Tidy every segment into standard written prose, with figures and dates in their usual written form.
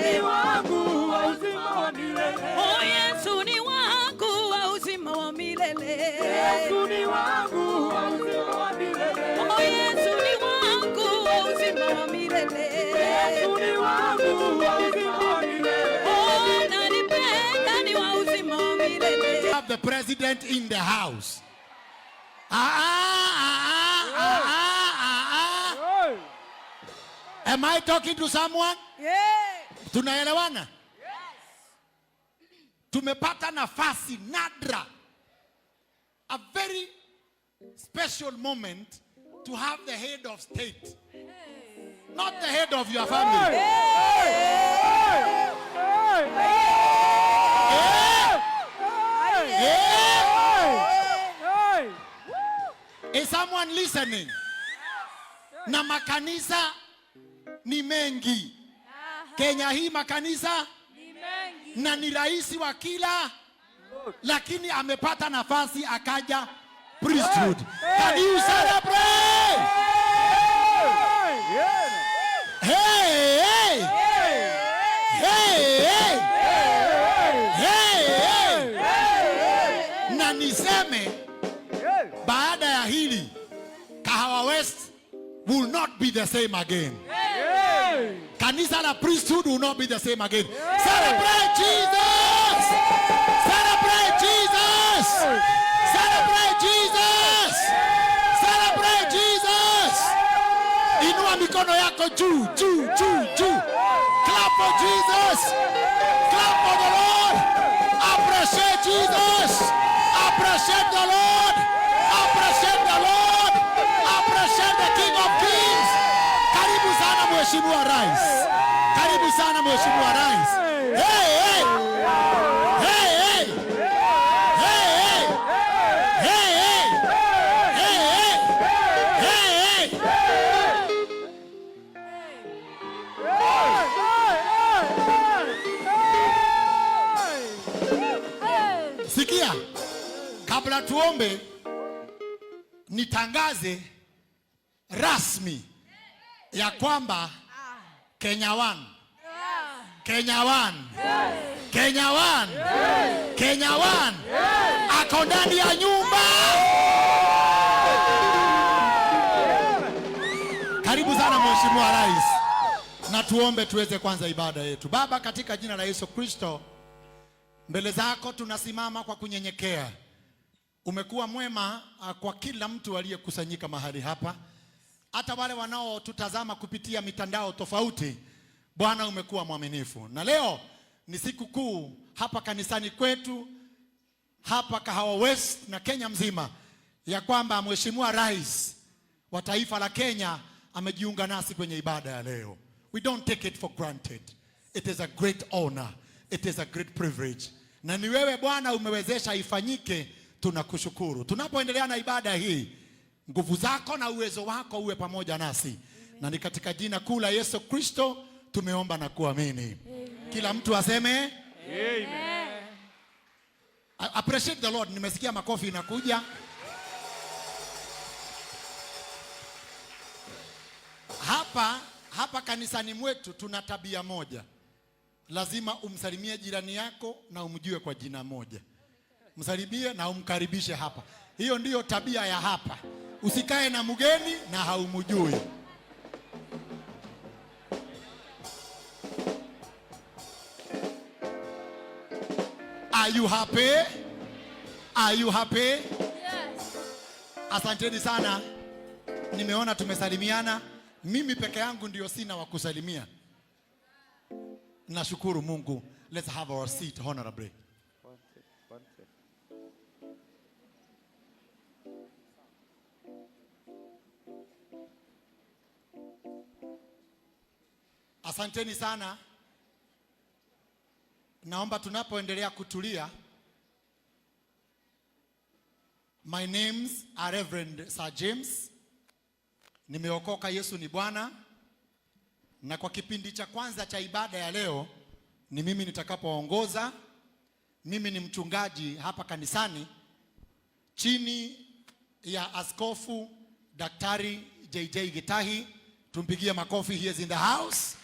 Milele. Wangu wa uzima wa milele. Oh, Yesu ni wangu wa uzima wa milele. Yesu ni wangu wa uzima wa milele. Oh, Yesu ni wangu wa uzima wa milele. Yesu ni wangu wa uzima wa milele. Oh, ananipenda ni wa uzima wa milele. Have the president in the house. Ah, ah, ah, ah, ah, ah, ah. Hey. Am I talking to someone? Yeah. Tunaelewana? Tumepata nafasi nadra, a very special moment to have the head of state, not the head of your family. Hey. Eh? Eh? Hey. Is someone listening? Na makanisa ni mengi. Kenya hii makanisa na ni rais wa kila, lakini amepata nafasi akaja priesthood. Can you celebrate? Yeah. Hey, hey. Hey, hey. Hey, hey. Na niseme Hey. Baada ya hili, Kahawa West will not be the same again. Hey. Kanisa la priesthood will not be the same again. Celebrate Jesus! Celebrate Jesus! Celebrate Jesus! Celebrate Jesus! Inua mikono yako juu, juu, juu, juu. Clap for Jesus! Clap for the Lord! Appreciate Jesus! Appreciate the Lord! Appreciate the Lord! Appreciate the King of Kings! Karibu sana, Mheshimiwa Rais. Karibu sana, Mheshimiwa Rais. Hey, hey. Hey, hey. Hey, hey. Hey, hey. Hey, hey. Hey, hey. Hey. Hey. Hey. Sikia, kabla tuombe, nitangaze rasmi ya kwamba Kenya One, Kenya One, Kenya One, Kenya One ako ndani ya nyumba. Karibu sana, Mheshimiwa Rais, na tuombe tuweze kwanza ibada yetu. Baba, katika jina la Yesu Kristo, mbele zako tunasimama kwa kunyenyekea. Umekuwa mwema kwa kila mtu aliyekusanyika mahali hapa, hata wale wanaotutazama kupitia mitandao tofauti. Bwana, umekuwa mwaminifu, na leo ni siku kuu hapa kanisani kwetu hapa Kahawa West na Kenya mzima, ya kwamba Mheshimiwa Rais wa taifa la Kenya amejiunga nasi kwenye ibada ya leo. We don't take it for granted. It is a great honor. It is a great privilege. Na ni wewe, Bwana, umewezesha ifanyike, tunakushukuru. Tunapoendelea na ibada hii, nguvu zako na uwezo wako uwe pamoja nasi. Na ni katika jina kuu la Yesu Kristo tumeomba na kuamini. Kila mtu aseme Amen. I appreciate the Lord. Nimesikia makofi inakuja. Hapa kanisani mwetu tuna tabia moja. Lazima umsalimie jirani yako na umjue kwa jina moja. Msalimie na umkaribishe hapa. Hiyo ndiyo tabia ya hapa. Usikae na mgeni na haumjui. Are you happy? Are you happy? Yes. Asanteni sana. Nimeona tumesalimiana. Mimi peke yangu ndio sina wa kusalimia. Nashukuru Mungu. Let's have our seat honorably. One sec, one sec. Asanteni sana. Naomba tunapoendelea kutulia. My names are Reverend Sir James. Nimeokoka, Yesu ni Bwana. Na kwa kipindi cha kwanza cha ibada ya leo ni mimi nitakapoongoza. Mimi ni mchungaji hapa kanisani chini ya Askofu Daktari JJ Gitahi. Tumpigie makofi, he is in the house.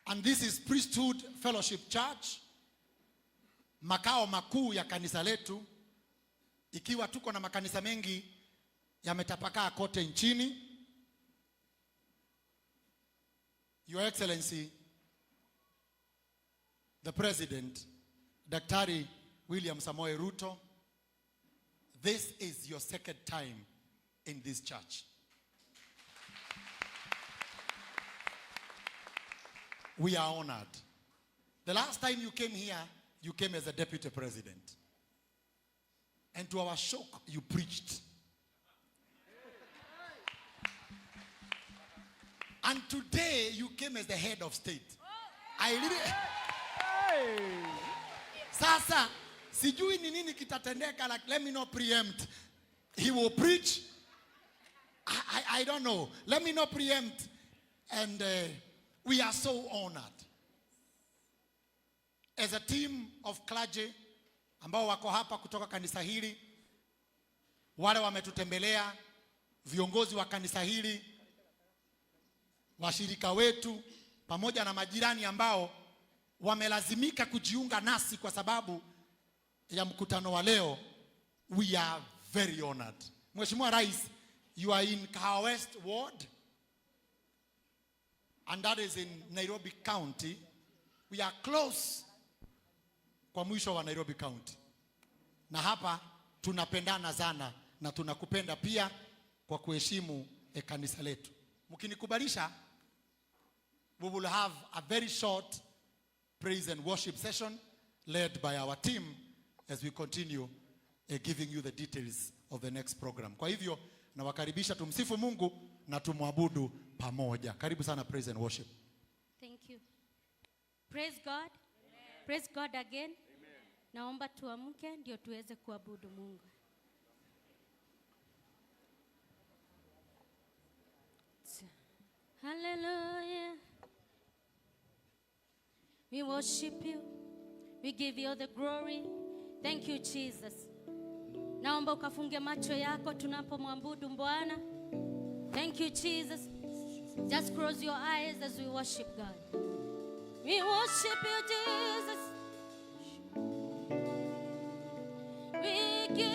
And this is Priesthood Fellowship Church, makao makuu ya kanisa letu, ikiwa tuko na makanisa mengi yametapakaa kote nchini. Your Excellency, the President, Daktari William Samoei Ruto, this is your second time in this church. We are honored. The last time you came here, you came as a deputy president. And to our shock, you preached. And today, you came as the head of state. I really... Sasa, sijui ni nini kitatendeka, like, let me not preempt. He will preach. I don't know. Let me not preempt. And we are so honored. As a team of clergy ambao wako hapa kutoka kanisa hili, wale wametutembelea, viongozi wa kanisa hili, washirika wetu, pamoja na majirani ambao wamelazimika kujiunga nasi kwa sababu ya mkutano wa leo, we are very honored. Mheshimiwa Rais, you are in Kahawa West Ward, and that is in Nairobi County. We are close kwa mwisho wa Nairobi County. Na hapa tunapendana sana na tunakupenda pia kwa kuheshimu kanisa letu. Mkinikubalisha, we will have a very short praise and worship session led by our team as we continue giving you the details of the next program. Kwa hivyo nawakaribisha tumsifu Mungu na tumwabudu pamoja. Karibu sana praise and worship. Thank you. Praise God. Amen. Praise God again. Amen. Naomba tuamke ndio tuweze kuabudu Mungu. Hallelujah. We worship you. We give you the glory. Thank you, Jesus. Naomba ukafunge macho yako tunapomwabudu Bwana. Thank you, Jesus. Just close your eyes as we worship God. We worship you, Jesus. We give